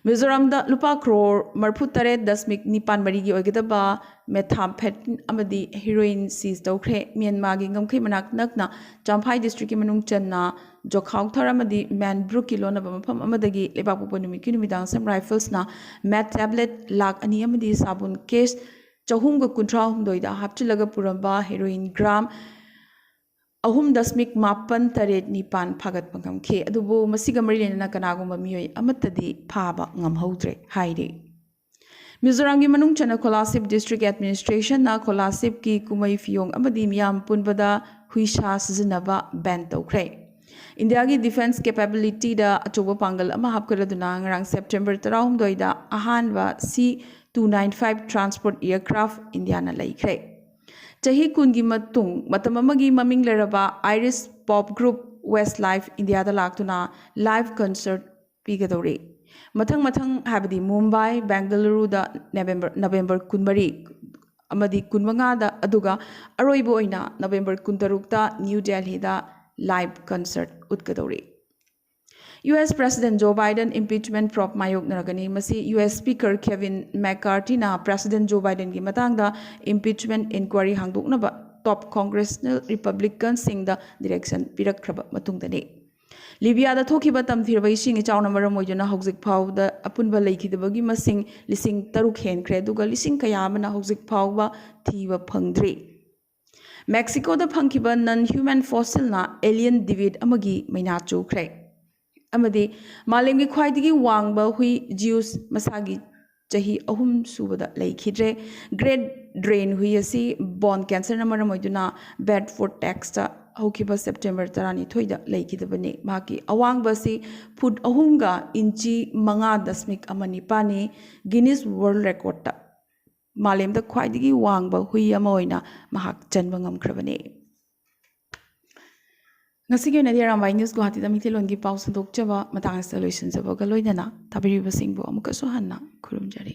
ꯃꯤꯖꯣꯔꯥꯝꯗ ꯂꯨꯄꯥ ꯀ꯭ꯔꯣꯔ ꯃꯔꯤꯐꯨ ꯇꯔꯦꯠ ꯗꯁꯃꯤꯛ ꯅꯤꯄꯥꯟ ꯃꯔꯤꯒꯤ ꯑꯣꯏꯒꯗꯕ methamphetamine ꯑꯃꯗꯤ heroin ꯁꯤꯖ ꯇꯧꯈ꯭ꯔꯦ꯫ ꯃ꯭ꯌꯥꯟꯃꯥꯔꯒꯤ ꯉꯝꯈꯩ ꯃꯅꯥꯛ ꯅꯛꯅ ꯆꯥꯝꯐꯥꯏ ꯗꯤꯁꯇ꯭ꯔꯤꯛꯀꯤ ꯃꯅꯨꯡ ꯆꯟꯅ ꯖꯣꯈꯥꯎꯊꯔ ꯑꯃꯗꯤ ꯃꯦꯟꯕ꯭ꯔꯨꯛꯀꯤ ꯂꯣꯟꯅꯕ ꯃꯐꯝ ꯑꯃꯗꯒꯤ ꯂꯩꯕꯥꯛꯄꯣꯛꯄ ꯅꯨꯃꯤꯠꯀꯤ ꯅꯨꯃꯤꯗꯥꯡ ꯑꯁꯝ ꯔꯥꯏꯐꯜꯁꯅ meth tablet ꯂꯥꯈ ꯑꯅꯤ ꯑꯃꯗꯤ ꯁꯥꯕꯨꯟ ꯀꯦꯁ ꯆꯍꯨꯝꯒ ꯀꯨꯟꯊ꯭ꯔꯥ ꯍꯨꯝꯗꯣꯏꯗ ꯍꯥꯞꯆꯤꯜꯂꯒ ꯄꯨꯔꯝꯕ heroin gram ꯑꯍꯨꯝ ꯗꯁꯃꯤꯛ ꯃꯥꯄꯟ ꯇꯔꯦꯠ ꯅꯤꯄꯥꯟ ꯐꯥꯒꯠꯄ ꯉꯝꯈꯤ꯫ ꯑꯗꯨꯕꯨ ꯃꯁꯤꯒ ꯃꯔꯤ ꯂꯩꯅꯅ ꯀꯅꯥꯒꯨꯝꯕ ꯃꯤꯑꯣꯏ ꯑꯃꯠꯇꯗꯤ ꯐꯥꯕ ꯉꯝꯍꯧꯗ꯭ꯔꯦ ꯍꯥꯏꯔꯤ꯫ ꯃꯤꯖꯣꯔꯥꯝꯒꯤ ꯃꯅꯨꯡ ꯆꯟꯅ ꯀꯣꯂꯥꯁꯤꯞ ꯗꯤꯁꯇ꯭ꯔꯤꯛ ꯑꯦꯗꯃꯤꯅꯤꯁꯇ꯭ꯔꯦꯁꯟꯅ ꯀꯣꯂꯥꯁꯤꯞꯀꯤ ꯀꯨꯝꯍꯩ ꯐꯤꯌꯣꯡ ꯑꯃꯗꯤ ꯃꯤꯌꯥꯝ ꯄꯨꯟꯕꯗ ꯍꯨꯏꯁꯥ ꯁꯤꯖꯤꯟꯅꯕ ꯕꯦꯟ ꯇꯧꯈ꯭ꯔꯦ꯫ ꯏꯟꯗꯤꯌꯥꯒꯤ ꯗꯤꯐꯦꯟꯁ ꯀꯦꯄꯦꯕꯤꯂꯤꯇꯤꯗ ꯑꯆꯧꯕ ꯄꯥꯡꯒꯜ ꯑꯃ ꯍꯥꯞꯀꯠꯂꯗꯨꯅ ꯉꯔꯥꯡ ꯁꯦꯞꯇꯦꯝꯕꯔ ꯇꯔꯥꯍꯨꯝꯗꯣꯏꯗ ꯑꯍꯥꯟꯕ C two nine five transport aircraft ꯏꯟꯗꯤꯌꯥꯅ ꯂꯩꯈ꯭ꯔꯦ꯫ ꯆꯍꯤ ꯀꯨꯟꯒꯤ ꯃꯇꯨꯡ ꯃꯇꯝ ꯑꯃꯒꯤ ꯃꯃꯤꯡ ꯂꯩꯔꯕ Irish pop group Westlife ꯏꯟꯗꯤꯌꯥꯗ ꯂꯥꯛꯇꯨꯅ live concert ꯄꯤꯒꯗꯧꯔꯤ꯫ ꯃꯊꯪ ꯃꯊꯪ ꯍꯥꯏꯕꯗꯤ ꯃꯨꯝꯕꯥꯏ, ꯕꯦꯡꯒꯂꯨꯔꯨꯗ ꯅꯕꯦꯝꯕꯔ, ꯅꯕꯦꯝꯕꯔ ꯀꯨꯟꯃꯔꯤ ꯑꯃꯗꯤ ꯀꯨꯟꯃꯉꯥꯗ, ꯑꯗꯨꯒ ꯑꯔꯣꯏꯕ ꯑꯣꯏꯅ ꯅꯕꯦꯝꯕꯔ ꯀꯨꯟꯇꯔꯨꯛꯇ ꯅ꯭ꯌꯨ ꯗꯦꯜꯍꯤꯗ live concert ꯎꯠꯀꯗꯧꯔꯤ꯫ U S President Joe Biden impeachment probe ꯃꯥꯌꯣꯛꯅꯔꯒꯅꯤ꯫ ꯃꯁꯤ ꯌꯨ ꯑꯦꯁ Speaker Kevin McCarthyꯅ President Joe Bidenꯒꯤ ꯃꯇꯥꯡꯗ impeachment inquiry ꯍꯥꯡꯗꯣꯛꯅꯕ top congressional Republicanꯁꯤꯡꯗ direction ꯄꯤꯔꯛꯈ꯭ꯔꯕ ꯃꯇꯨꯡꯗꯅꯤ꯫ ꯂꯤꯕꯤꯌꯥꯗ ꯊꯣꯛꯈꯤꯕ ꯇꯝꯊꯤꯔꯕ ꯏꯁꯤꯡ ꯏꯆꯥꯎꯅ ꯃꯔꯝ ꯑꯣꯏꯗꯨꯅ ꯍꯧꯖꯤꯛ ꯐꯥꯎꯕꯗ ꯑꯄꯨꯟꯕ ꯂꯩꯈꯤꯗꯕꯒꯤ ꯃꯁꯤꯡ ꯂꯤꯁꯤꯡ ꯇꯔꯨꯛ ꯍꯦꯟꯈ꯭ꯔꯦ, ꯑꯗꯨꯒ ꯂꯤꯁꯤꯡ ꯀꯌꯥ ꯑꯃꯅ ꯍꯧꯖꯤꯛ ꯐꯥꯎꯕ ꯊꯤꯕ ꯐꯪꯗ꯭ꯔꯤ꯫ ꯃꯦꯛꯁꯤꯀꯣꯗ ꯐꯪꯈꯤꯕ non human fossilꯅ alien divide ꯑꯃꯒꯤ ꯃꯩꯅꯥ ꯆꯨꯈ꯭ꯔꯦ꯫ ꯑꯃꯗꯤ ꯃꯥꯂꯦꯝꯒꯤ ꯈ꯭ꯋꯥꯏꯗꯒꯤ ꯋꯥꯡꯕ ꯍꯨꯏ ꯖꯤꯎꯁ ꯃꯁꯥꯒꯤ ꯆꯍꯤ ꯑꯍꯨꯝ ꯁꯨꯕꯗ ꯂꯩꯈꯤꯗ꯭ꯔꯦ꯫ ꯒ꯭ꯔꯦꯠ ꯗ꯭ꯔꯦꯟ ꯍꯨꯏ ꯑꯁꯤ ꯕꯣꯟ ꯀꯦꯟꯁꯔꯅ ꯃꯔꯝ ꯑꯣꯏꯗꯨꯅ ꯕꯦꯗꯐꯣꯔꯗ ꯇꯦꯛꯁꯇ ꯍꯧꯈꯤꯕ ꯁꯦꯞꯇꯦꯝꯕꯔ ꯇꯔꯥꯅꯤꯊꯣꯏꯗ ꯂꯩꯈꯤꯗꯕꯅꯤ꯫ ꯃꯍꯥꯛꯀꯤ ꯑꯋꯥꯡꯕ ꯑꯁꯤ ꯐꯨꯠ ꯑꯍꯨꯝꯒ ꯏꯟꯆꯤ ꯃꯉꯥ ꯗꯁꯃꯤꯛ ꯑꯃ ꯅꯤꯄꯥꯜꯅꯤ꯫ ꯒꯤꯅꯤꯁ ꯋꯥꯔꯜ ꯔꯦꯀꯣꯔꯗꯇ ꯃꯥꯂꯦꯝꯗ ꯈ꯭ꯋꯥꯏꯗꯒꯤ ꯋꯥꯡꯕ ꯍꯨꯏ ꯑꯃ ꯑꯣꯏꯅ ꯃꯍꯥꯛ ꯆꯟꯕ ꯉꯝꯈ꯭ꯔꯕꯅꯤ꯫ ꯉꯁꯤꯒꯤ ꯑꯣꯏꯅꯗꯤ ꯑꯔꯥꯝꯕꯥꯏ ꯅ꯭ꯌꯨꯁ ꯒꯨꯋꯥꯍꯥꯇꯤꯗ ꯃꯩꯇꯩꯂꯣꯟꯒꯤ ꯄꯥꯎ ꯁꯟꯗꯣꯛꯆꯕ ꯃꯇꯥꯡ ꯑꯁꯤꯗ ꯂꯣꯏꯁꯤꯟꯖꯕꯒ ꯂꯣꯏꯅꯅ ꯇꯥꯕꯤꯔꯤꯕꯁꯤꯡꯕꯨ ꯑꯃꯨꯛꯀꯁꯨ ꯍꯟꯅ ꯈꯨꯔꯨꯝꯖꯔꯤ꯫